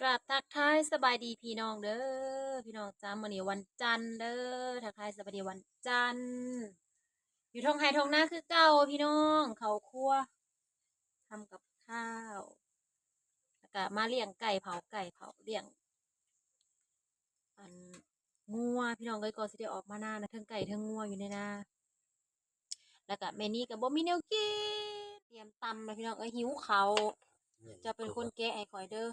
ກາບທັກທາຍສະບາຍດີພີ່ນ້ອງເດີ ພີ່ນ້ອງຈ້າ ມື້ນີ້ວັນຈັນເດີ ທັກທາຍສະບາຍດີວັນຈັນ ຢູ່ທົ່ງໄຮ່ທົ່ງນາຄືເກົ່າພີ່ນ້ອງ ເຂົ້າຄົວ ທຳກັບຂ້າວ ແລ້ວກະມາລ້ຽງໄກ່ເຜົາ ໄກ່ເຜົາ ລ້ຽງ ອັນ ງົວພີ່ນ້ອງເອີຍ ກໍຊິໄດ້ອອກມານານະ ເທິງໄກ່ເທິງງົວຢູ່ໃນນາ ແລ້ວກະແມ່ນີ້ກໍບໍ່ມີແນວກິນ ຕຽມຕຳແລ້ວພີ່ນ້ອງເອີຍ ຫິວເຂົ້າ ເຈົ້າເປັນຄົນແກະໃຫ້ຂ້ອຍເດີ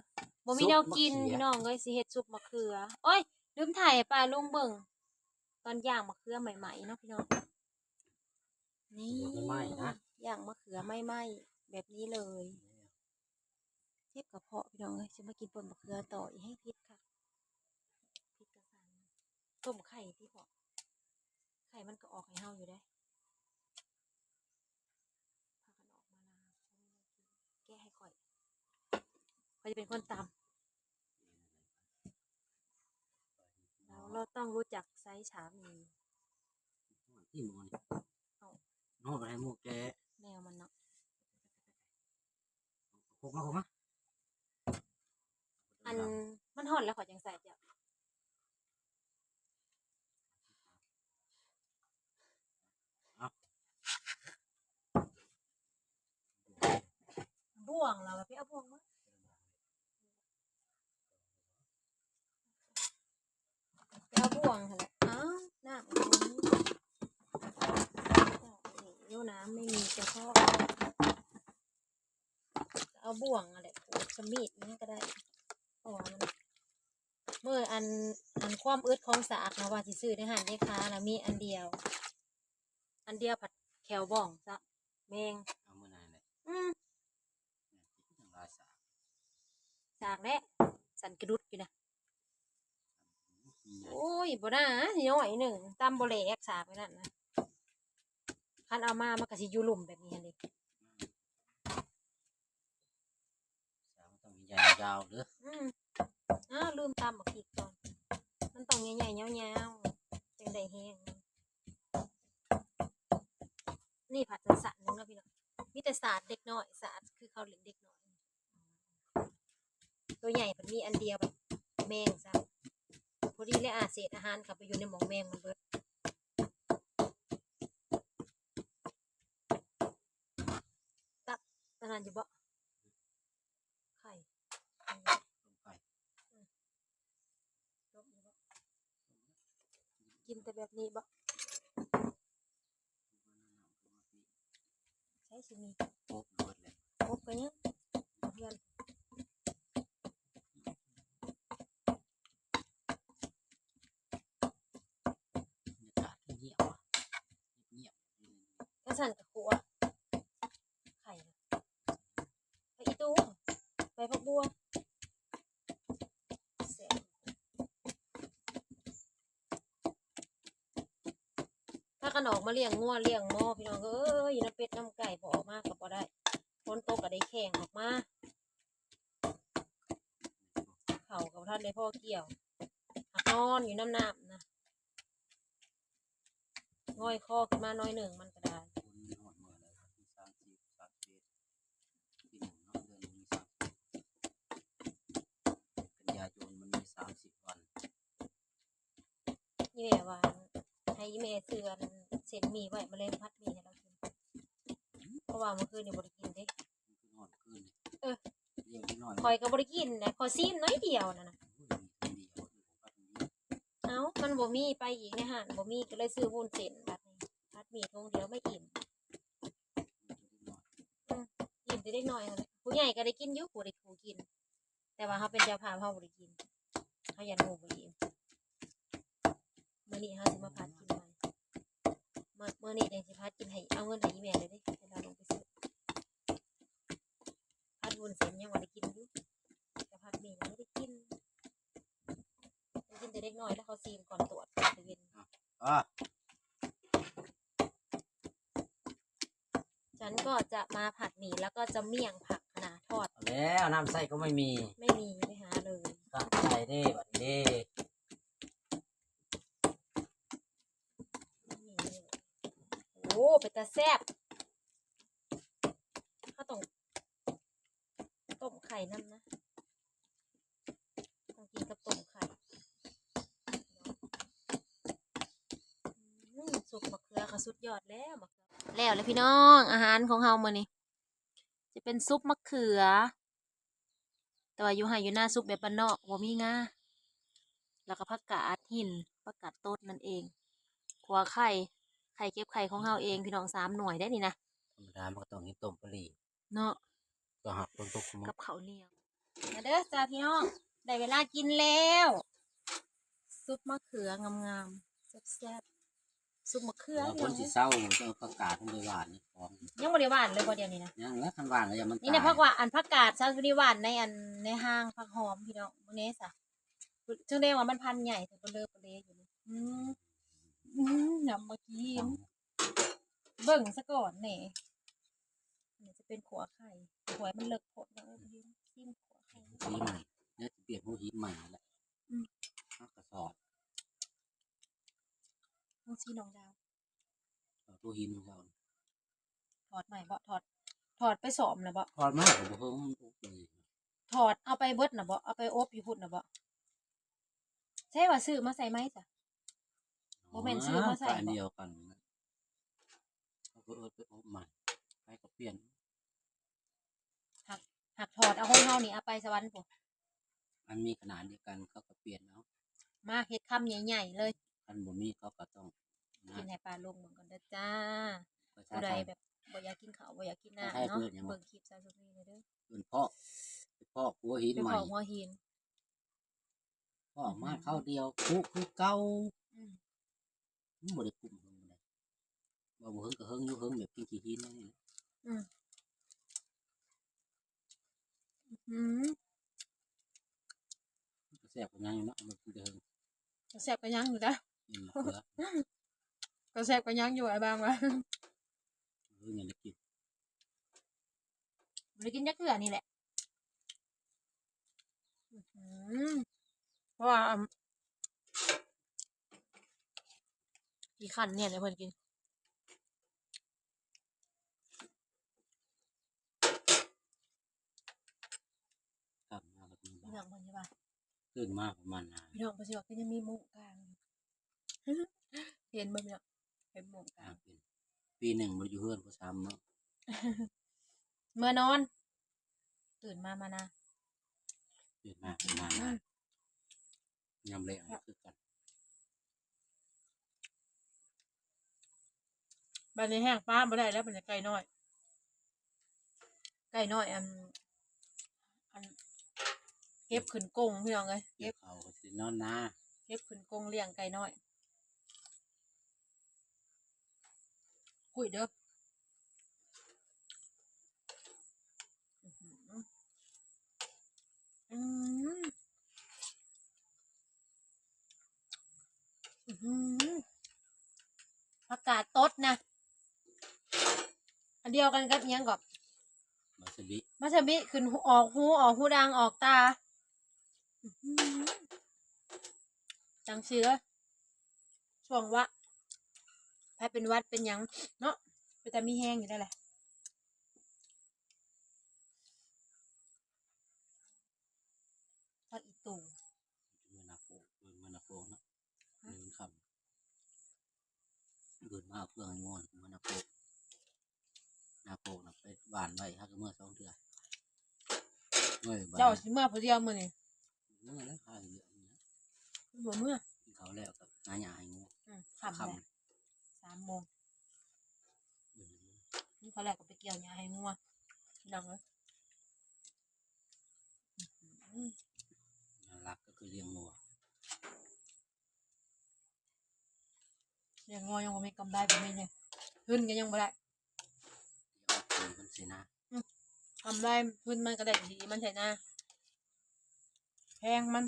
ບໍ່ມີແນວກິນພີ່ນ້ອງເອີຍ ຊິເຮັດຊຸບມະເຂືອ ໂອ້ຍ ລືມຖ່າຍໃຫ້ປ້າລຸງເບິ່ງ ຕອນຍ່າງມະເຂືອໃໝ່ໆເນາະພີ່ນ້ອງ ນີ້ ຍ່າງມະເຂືອໃໝ່ໆ ແບບນີ້ເລີຍ. ເຈັບກະເພາະພີ່ນ້ອງເອີຍ ຊິມາກິນປົ່ນບັກເຂືອຕໍ່ອີກ ແຮງພິດຄັກ ພິດກະສັນ ຕົ້ມໄຂ່ຕິເພາະ ໄຂ່ມັນກະອອກໃຫ້ເຮົາຢູ່ເດ້ ພາກັນອອກມານາ ແກະໃຫ້ຂ້ອຍ ຂ້ອຍຈະເປັນຄົນຕຳ ເຮົາ ເຮົາຕ້ອງຮູ້ຈັກໃຊ້ສາມີ ທີ່ໝໍນີ້ ເອົາ ເຮົາກໍໃຫ້ໝໍແກະ ແນວມັນເນາະ. ຄົກມາ ຄົກມາ ອັນ ມັນຮ້ອນແລ້ວຂ້ອຍຈັ່ງໃສ່ເຈົ້າ ເອົາ ບ່ວງລະ ໄປເອົາບ່ວງມາ ໄປເອົາບ່ວງຫັ້ນແຫຼະ ອ້າວ ນ້ຳກໍບໍ່ມີ ຫິວນ້ຳ ໄມ່ມີກະເພາະ ເອົາບ່ວງຫັ້ນແຫຼະ ຂູດສະມີດຫຍັງກໍໄດ້ ເພາະວ່າມັນ ມື້ອັນ ອັນຄວາມອຶດຂອງສາກນະ ວ່າຊິຊື້ໃນຮ້ານຍາຍຄານະ ມີອັນດຽວ ອັນດຽວພັດແຂ້ວບ້ອງຊະ ແມງ ເອົາມື້ນັ້ນແຫຼະ ອືມ ແມ່ນ ຫຍັງຫຼາຍສາກ ສາກແຫຼະ ສັນກະດຸດຢູ່ນະ ໂອ້ຍ ບໍ່ໜ້າ ນ້ອຍໜຶ່ງ ຕຳບໍ່ແຫຼກສາກໄວ້ນັ້ນນະ ຄັນເອົາມາມັນກະຊິຢູ່ລຸ່ມແບບນີ້ຫັ້ນເດ້ ສາກມັນຕ້ອງໃຫຍ່ຍາວເດີ ອືມ ອ້າວ ລືມຕຳບັກພິກກ່ອນ ມັນຕ້ອງໃຫຍ່ໆ ຍາວໆ ຈັ່ງໄດ້ແຮງ ນີ້ຜັດສັ້ນໆ ໜຶ່ງເນາະພີ່ນ້ອງ ມີແຕ່ສາດເດັກນ້ອຍ ສາດຄືເຂົາຫຼິ້ນເດັກນ້ອຍ ໂຕໃຫຍ່ ມັນມີອັນດຽວ ແມ່ງຊະ ພໍດີແລ້ວ ອາ ເສດອາຫານເຂົ້າໄປຢູ່ໃນໝ່ອງແມ່ງມັນເບິດ ຕັບ ອັນນັ້ນຢູ່ບໍ່ ໄຂ່ ໄຂ່ ອືມ ຕົ້ມຢູ່ບໍ່ ກິນແຕ່ແບບນີ້ບໍ່ ໃຊ້ຊິມີ ຄົບເບິດແຫຼະ ຄົບກໍຍັງ ເຮືອນ ບັນຍາກາດເງຍບໆ ງຽບໆ ຄັນຊັ້ນກໍຂົ້ວໄຂ່ນະ ໃບອີ່ຕູ່ ໃບຜັກບົ່ວ ແຊບ ພາກັນອອກມາລ້ຽງງົວລ້ຽງໝໍພີ່ນ້ອງເອີຍ ຢູ່ນຳເປັດນຳໄກ່ ບໍ່ອອກມາກໍບໍ່ໄດ້ ຝົນຕົກກໍໄດ້ແຂ່ງອອກມາ ເຂົ້າກໍບໍ່ທັນໄດ້ພໍກ່ຽວ ຫາກນອນຢູ່ນຳນ້ຳນະ ງອຍຄໍຂຶ້ນມາໜ້ອຍໜຶ່ງມັນກໍໄດ້ ຝົນຮອດມື້ແລ້ວ ວັນທີສາມສິບ ສາມສິບເອັດ ທີໜຶ່ງເນາະ ເດືອນໜຶ່ງມີສາມສິບ ກັນຍາຍົນມັນມີສາມສິບວັນ ອີ່ແມ່ວ່າ ໃຫ້ອີ່ແມ່ຊື້ອັນເສັ້ນໝີ່ໄວ້ ມື້ແລງຜັດໝີ່ໃຫ້ລາວກິນ ເພາະວ່າມື້ຄືນນີ້ບໍ່ໄດ້ກິນເດ້ ຄືນອນຄືນນີ້ ເອີ ລ້ຽງເດັກນ້ອຍ ຂ້ອຍກໍບໍ່ໄດ້ກິນນະ ຂ້ອຍຊີມໜ້ອຍດຽວນັ້ນນະ ໂອ້ຍ ມີຄົນດຽວ ເອົ້າ ມັນບໍ່ມີ ໄປອີກໃນຮ້ານບໍ່ມີ ກໍເລີຍຊື້ວຸ້ນເສັ້ນ ບັດນີ້ຜັດໝີ່ຖົງດຽວມາອີ່ມ ອີ່ມແຕ່ເດັກນ້ອຍຫັ້ນແຫຼະ ຜູ້ໃຫຍ່ກໍໄດ້ກິນຢູ່ ຜູ້ເດັກຜູ້ກິນ ແຕ່ວ່າເຮົາເປັນເຈົ້າພາບ ເຮົາບໍ່ໄດ້ກິນ ເຮົາຢ້ານໝູ່ບໍ່ອີ່ມ ມື້ນີ້ເຮົາຊິມາຜັດກິນໃໝ່ ມື້ ມື້ນີ້ຈັ່ງຊິຜັດກິນໃຫ້ ເອົາເງິນໃຫ້ອີ່ແມ່ເລີຍເດ້ ໃຫ້ລາວລົງໄປຊື້ ຜັດວຸ້ນເສັ້ນຍັງວ່າໄດ້ກິນຢູ່ ແຕ່ຜັດໝີ່ຍັງບໍ່ໄດ້ກິນ ໄດ້ກິນແຕ່ເດັກນ້ອຍ ແລ້ວເຂົາຊີມກ່ອນຕວດຕະເວັນ ອ່າ ອ່າ ฉันก็จะมาผัดหมี่ แล้วก็จะเมี่ยงผักคะน้าทอด เอาแล้ว น้ำใส่ก็ไม่มี ไม่มี ไปหาเลย ตั้งใจเด้ บัดนี้เด้ โอ้ เป็นตาแซ่บ เราต้องต้มไข่นำนะ ສຸດຍອດແລ້ວ ໝາກເຂືອ ແລ້ວແຫຼະພີ່ນ້ອງ ອາຫານຂອງເຮົາມື້ນີ້ ຈະເປັນຊຸບໝາກເຂືອ ແຕ່ວ່າຢູ່ໄຮ່ຢູ່ນາ ຊຸບແບບບ້ານນອກ ບໍ່ມີງາ ແລ້ວກໍຜັກກາດຫີນ ຜັກກາດຕົດນັ້ນເອງ ຂົ້ວໄຂ່ ໄຂ່ເກັບໄຂ່ຂອງເຮົາເອງ ພີ່ນ້ອງ ສາມໜ່ວຍເດ້ນີ້ນະ ທຳມະດາມັນກໍຕ້ອງເຮັດຕົ້ມປະຫຼີ ເນາະ ກໍຮັກຄົນຕົກ ກັບເຂົ້າໜຽວ ມາເດີຈ້າພີ່ນ້ອງ ໄດ້ເວລາກິນແລ້ວ ຊຸບໝາກເຂືອງາມໆ ແຊບໆ ຊຸບໝາກເຂືອ ບາງຄົນຊິເຊົາ ເຈົ້າຜັກກາດເພິ່ນໄດ້ຫວ່ານຂອງ ຍັງບໍ່ໄດ້ຫວ່ານເລີຍບໍ່ດຽວນີ້ນະ ຍັງແຫຼະ ຄັນຫວ່ານກໍຢ່າມັນ ນີ້ນະ ຕາຍ ຜັກຫວ່ານ ອັນຜັກກາດຊາວຢູ່ນີ້ຫວ່ານໃນອັນ ໃນຮ່າງຜັກຫອມພີ່ນ້ອງ ເບິ່ງແດ່ຊະ ສະແດງວ່າມັນພັນໃຫຍ່ ແຕ່ເບິ່ງເລີເບິ່ງເລຢູ່ນີ້ ອືມ ອືມ ຍຳມາກິນ ເບິ່ງສະກ່ອນແດ່ ອັນນີ້ຈະເປັນຂົ້ວໄຂ່ ຂົ້ວໃຫ້ມັນເລິກໂພດ ເບິ່ງ ຊີມຂົ້ວໄຂ່ ສີໃໝ່ ແລ້ວຊິປ່ຽນຫົວຫີນໃໝ່ແລ້ວ ອືມ ເຮົາກໍຖອດ ເບິ່ງສີນ້ອງດາວ ຖອດຫົວຫີນຂອງເຮົາ ຖອດໃໝ່ບໍ່ ຖອດ ຖອດໄປສ້ອມນະບໍ່ ຖອດມາກໍບໍ່ເພິ່ງ ມັນອົບເລີຍ ຖອດເອົາໄປເບິດນະບໍ່ ເອົາໄປອົບຢູ່ພຸ້ນນະບໍ່ ໃຊ່ວ່າຊື້ມາໃສ່ໃໝ່ຊະ ບໍ່ແມ່ນຊື້ມາໃສ່ ກໍອັນ ບໍ່ ດຽວກັນ ເຂົາກໍເອີ້ນໄປອົບໃໝ່ ໃຜກໍປ່ຽນ ຫາກ ຫາກຖອດເອົາຂອງເຮົານີ້ເອົາໄປສະຫວັນພຸ້ນ ອັນມີຂະໜາດດຽວກັນເຂົາກໍປ່ຽນເອົາ ມາເຮັດຄຳໃຫຍ່ໆເລີຍ ຄັນບໍ່ມີເຂົາກໍຕ້ອງ ກິນໃຫ້ປ້າລຸງເບິ່ງກ່ອນເດີຈ້າ ຜູ້ໃດແບບບໍ່ຢາກກິນເຂົ້າ ບໍ່ຢາກກິນນ້ຳເນາະ ເບິ່ງຄລິບສາວສຸນີແດ່ເດີ ເອີ້ນເພາະ ເພາະຫົວຫີນໃໝ່ ເພາະຫົວຫີນ ອອກມາຄາວດຽວ ຄຸຄືເກົ່າ ອືມ ມັນບໍ່ໄດ້ກຸ້ມເພິ່ນປານໃດ ເວົ້າບໍ່ເຫິງກໍເຫິງຢູ່ ເຫິງແບບກິນຂີ້ຫີນນີ້ ອືມ ອືມ ກໍແຊບກວ່າຫຍັງຢູ່ເນາະ ມັນກິນແຕ່ເຫິງ ກໍແຊບກວ່າຫຍັງຢູ່ເດ້ ອືມ ເກືອ ກໍແຊບກວ່າຫຍັງຢູ່ ອ້າຍບາງວ່າ ເອີ ຍັງໄດ້ກິນ ບໍ່ໄດ້ກິນຈັກເທື່ອນີ້ແຫຼະ ອື ເພາະວ່າ ອັນ ຂີ້ຄັນແດ່ໃຫ້ເພິ່ນກິນ ກັບມາແລ້ວ ພີ່ນ້ອງເພິ່ນຊິວ່າ ຕື່ນມາປະມານຫ້າ ພີ່ນ້ອງເພິ່ນຊິວ່າ ຄືຍັງມີມຸ້ງກາງຢູ່ ເຫັນບໍ່ເນາະ ເຫັນໝ່ອງກາງ ອ່າ ເປັນ ປີໜຶ່ງບໍ່ໄດ້ຢູ່ເຮືອນ ບໍ່ຊ້ຳເນາະ ເມືອນອນ ຕື່ນມາ ມານາ ຕື່ນມາ ມານາ ອືມ ຍາມແລງກໍຄືກັນ ບາດນີ້ແຮງປ້າບໍ່ໄດ້ແລ້ວ ບັດນີ້ໄກ່ນ້ອຍ ໄກ່ນ້ອຍ ອັນ ອັນ ເກັບຂຶ້ນກົງ ພີ່ນ້ອງເອີຍ ເກັບ ເກັບເຂົ້າກໍຊິນອນນາ ເກັບຂຶ້ນກົງລ້ຽງໄກ່ນ້ອຍ ຄຸຍເດີ ອື ອື ອື ຜັກກາດຕົດນະ ອັນດຽວກັນກັບຫຍັງເກາະ ວາຊາບິ ວາຊາບິ ຂຶ້ນ ອອກຫູ ອອກຫູດັ່ງ ອອກຕາ ອື ຈັ່ງຊີ້ເດີ ຊ່ວງວະ ໃຜເປັນຫວັດເປັນຫຍັງເນາະ ເປັນຕາມີແຮງຢູ່ແລ້ວແຫຼະ ຜັກອີ່ຕູ່ ເມືອນາໂປ ເອີ ເມືອນາໂປເນາະ ຮະ ເດີນຄ່ຳ ເດີນມາເພື່ອໃຫ້ງອນ ເມືອນາໂປ ນາໂປນະ ໄປຫວ່ານໄວ້ ຫາກໍເມືອສອງເທື່ອ ເອີ ບາດ ເຈົ້າຊິເມືອຜູ້ດຽວມື້ນີ້ ເມືອແລ້ວ ພາເຫຼືອນີ້ນະ ບໍ່ເມືອ ກິນເຂົ້າແລ້ວກໍຫາຫຍ້າໃຫ້ງົວ ອື ຄ່ຳແລ້ວ ຄ່ຳ ສາມໂມງ ອື ກິນເຂົ້າແລ້ວກໍໄປກ່ຽວຫຍ້າໃຫ້ງົວ ພີ່ນ້ອງເອີຍ ອື ງານຫຼັກກໍຄືລ້ຽງງົວ ລ້ຽງງົວຍັງບໍ່ມີກຳໄລ ບໍ່ມີຫຍັງ ທຶນກໍຍັງບໍ່ໄດ້ ອືມ ກຳໄລທຶນມັນກໍໄດ້ດີ ມັນໃຊ້ນາ ແພງມັນ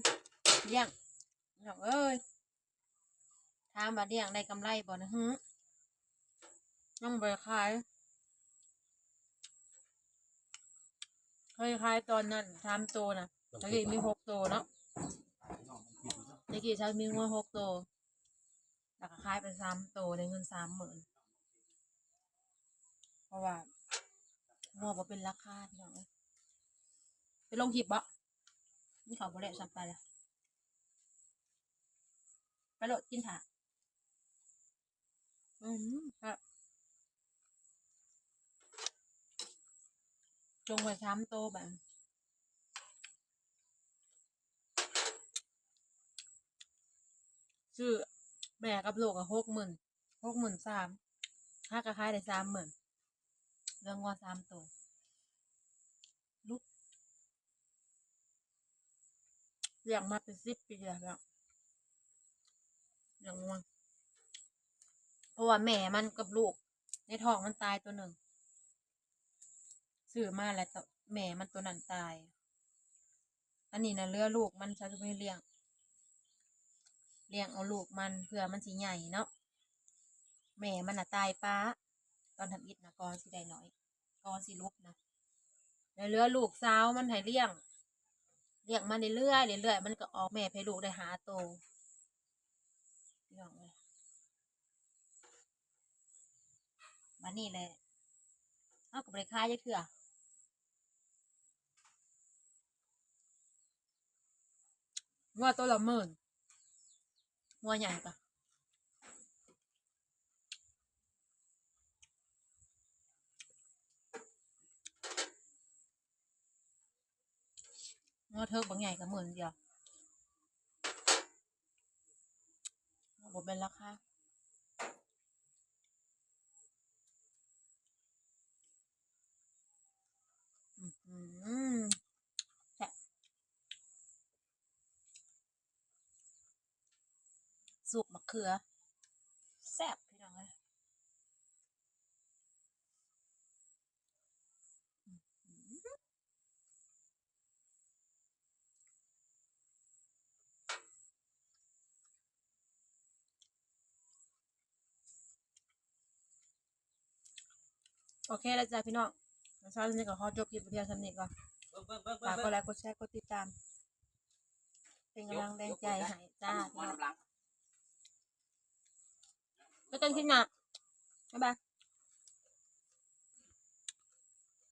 ລ້ຽງ ນ້ອງເອີຍ ຖາມວ່າລ້ຽງໄດ້ກຳໄລບໍ່ນະ ຫື ຍັງບໍ່ໄດ້ຂາຍ ເຄີຍຂາຍຕອນນັ້ນ ສາມໂຕນະ ຕະກີ້ມີຫົກໂຕເນາະ ຕະກີ້ເຮົາມີງົວຫົກໂຕ ແລ້ວກໍຂາຍໄປສາມໂຕ ໄດ້ເງິນສາມໝື່ນ ເພາະວ່າງົວບໍ່ເປັນລາຄາ ພີ່ນ້ອງເອີຍ ໄປລົງຄລິບບໍ່ ກິນເຂົ້າບໍ່ແລ້ວ ສັບໄປລະ ໄປໂລດ ກິນຖ້າ ອືມ ແຊບ. ຈົ່ງໄວ້ສາມໂຕບາດ ຊື້ແມ່ກັບລູກກໍຫົກໝື່ນ ຫົກໝື່ນສາມ ຫາກໍຂາຍໄດ້ສາມໝື່ນ ເຫຼືອງົວສາມໂຕ. ລຸກ ລ້ຽງມາເປັນສິບປີແລ້ວ ລ້ຽງງົວ ເພາະວ່າແມ່ມັນກັບລູກໃນທ້ອງມັນຕາຍໂຕໜຶ່ງ ຊື້ມາແລ້ວໂຕ ແມ່ມັນໂຕນັ້ນຕາຍ. ອັນນີ້ນະເຫຼືອລູກມັນ ຊະ ໄວ້ລ້ຽງ ລ້ຽງເອົາລູກມັນ ເພື່ອມັນຊິໃຫຍ່ເນາະ. ແມ່ມັນນະຕາຍປ້າຕອນທຳອິດນະ ກໍຊິໄດ້ໜ້ອຍ ກໍຊິຫຼຸບນະ ແລ້ວເຫຼືອລູກສາວມັນໃຫ້ລ້ຽງ ລ້ຽງມາເລື້ອຍໆ ເລື້ອຍໆ ມັນກໍອອກແມ່ໃຫ້ລູກໄດ້ຫ້າໂຕ ພີ່ນ້ອງເອີຍ. ບາດນີ້ແຫຼະ ເຮົາກໍບໍ່ໄດ້ຂາຍຈັກເທື່ອ ງົວໂຕລະໝື່ນ ງົວໃຫຍ່ກະ ງົວເທີກບັກໃຫຍ່ກະໝື່ນດຽວ ບໍ່ແມ່ນລາຄາ. ອືມ ແຊບ ຊຸບໝາກເຂືອ ແຊບ ພີ່ນ້ອງເອີຍ. ໂອເຄແລ້ວຈ້າພີ່ນ້ອງ ສຳລັບມື້ນີ້ກໍຂໍຈົບຄລິບໄວ້ພຽງສ່ຳນີ້ກ່ອນ. ຝາກກົດໄລກົດແຊ ກົດຕິດຕາມ ເປັນກຳລັງແຮງໃຈໃຫ້ຈ້າ ພີ່ນ້ອງ. ເຈີກັນຄລິບໜ້າ ບາຍບາຍ.